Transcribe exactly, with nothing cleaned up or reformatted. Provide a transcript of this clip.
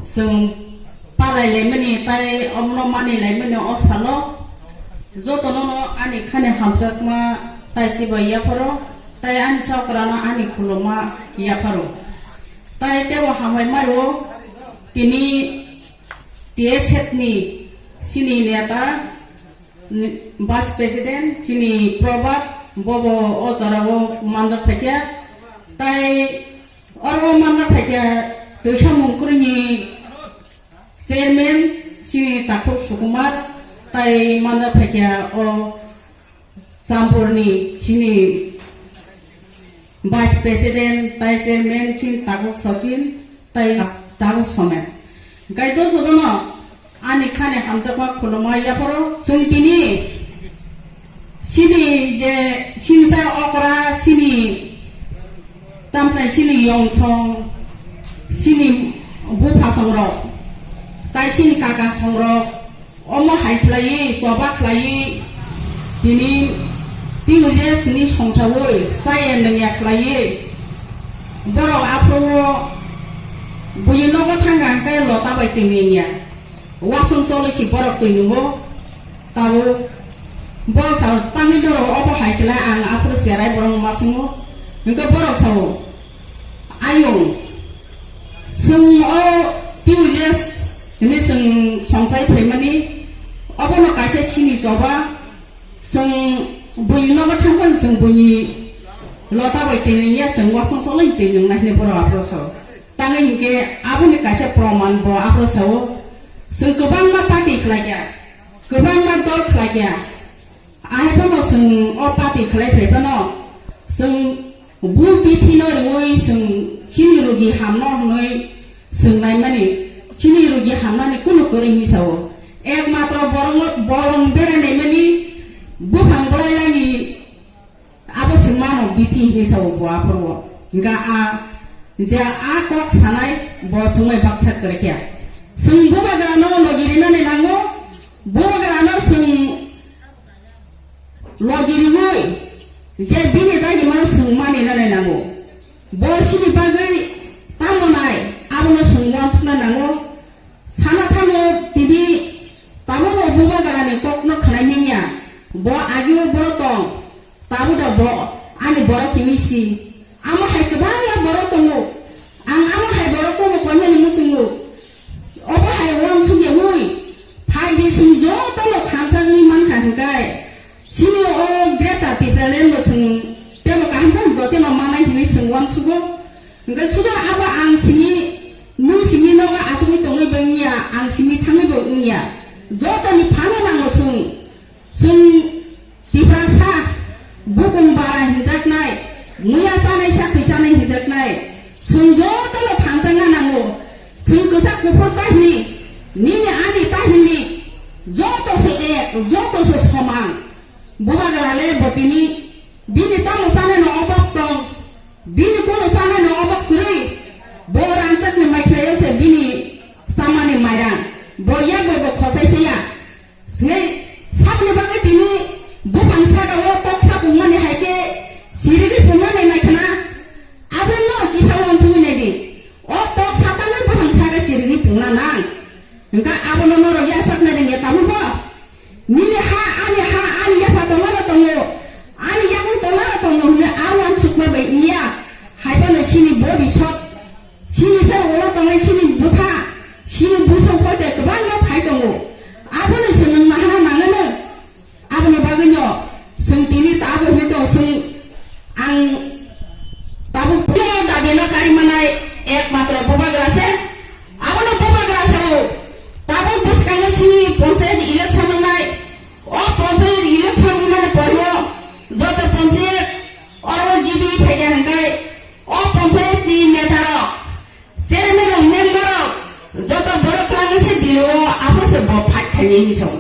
Chwng palai laimani tai omono mani laimani o salo jotono no ani khani hamjakma tai sibai yapharo tai ani chokrano ani khuluma yapharo tai tebo hambai mario tini T S F ni sini neta Vice President chini Probhat bobo o jorao manjak phaikha tai oro manjak phaikha Twisa Mungkruni Chairman chini Takhuk Sukumar tai manjak phaikha o Champurni chini Vice President tai Chairman chini Takhuk Sachin tai Takhuk Somen. Hwnkhe jotono ani khani hamjakma khulumma yapharo chwng tini chini je simsa okra chini tamchai chini yongsong chini buphasongrok tai chini kakasongrok omo hai khlaiwi choba khlaiwi tini T U J S ni songchaui chaya nungya khlaiwi borok aphuru buini nogo thangkha hwnkhe lota bai twi nungya. Wasung choli si borok twi nungo tabuk. Borok sao tangwi dorok obo hai khlai ang aphuru cherai borok masungo hwnkhe borok sao ayung chwng o T U J S hwnwi chwng songchai phaimani obono kaisa sini choba. Chwng buini nogo thangphano chwng buini lota bai twi nungya chwng wasung choloi twi nungnai hinwi borok aphuru sao. Tangwi hinkhe aboni kaisa proman bo aphuru sao. Chwng kwbangma party khlaikha, kwbangma dol khlaikha. Ahai phano chwng o party khlai phai phano chwng bu bithi no rwui chwng chini rugi hamno hwnwi Chwng naimani, chini rugi hamnani kunu kwrwi hinwi sao. Ekmatro borokno bolong bera naimani buphang bolai laini abo chwng mano bithi hinwi sao bo aphuru. Hwnkha a je a kok sanai bo chwngbai baksa kwrwikya. Chwng bubagrano logi rinani nango, bubagrano chwng logi riui je bini dagimano chwng mani nanai nango. Bo chini bagwi tamo nai, abono chwng uansukna nango. Sana thango tini tabukbo bubagrani kokno khwnai manya. Bo agio borok tong, tabukda bo ani borok hinwi si. Amo hai kwbangma borok tongo. Ang amo hai borokno bo koimani muchungo. Obo hai uansukyaui phaidi chwng jotono thansa wngwi mankha hwnkhe. Chini o Greater Tipraland bo chwng tebo kaham khe bo tebo manai hinwi chwng uansugo. Hwnkhe sudo abo ang simi, nwng simi nogo achugwi tongwi bo wngya, ang simi thangwi bo wngya. Jotoni phano nango chwng, chwng Tiprasa, bukung bara hinjaknai, muya chanai, sakhi chanai hinjaknai, chwng jotono thansa wngna nango. Chwng kwchak kuphur tahini, nini ani tahini, joto se ek, joto se soman. Bubagra le bo tini bini tamo sanai no obak tong, bini kono sanai no obak kwrwi, bo rangchak ni maikhlai se bini samani mairang, bo yak bai bo khosai se ya. Swngai sabni bagwi tini buphang saka o tok sapung mani hai khe sirigwi pungna nai nai khna, abo no kisa uansugwi nai di, o tok satangwi buphang saka sirigwi pungna nang, hwnkha abono norok yachak nai ringya tabuk bo. Nini ha, ani ha, ani yapha tongmano tongo, ani yakung tongmano tongo hwnwi a uansukma bai wngya. Hai phano chini body sot, chini se ulo tongnai chini bwsa, chini bwswk hoi de kwbangma phai tongo. Abono se nwng nahana nangano. Aboni bagwino chwng tini tabuk hwnwi tong chwng Ang tabuk phiyano dabi no kari manai ekmatro bubagra se. Abono bubagra sao. Tabuk bwskango sini ponchayat election wngnai. O ponchayat election wngmani porbo joto ponchayat oro G D phaikha hwnkhe o ponchayat ni neta rok, chairman rok, member rok joto borok twlangwi se Delhi o aphuru se bo fight khainai hinwi sao.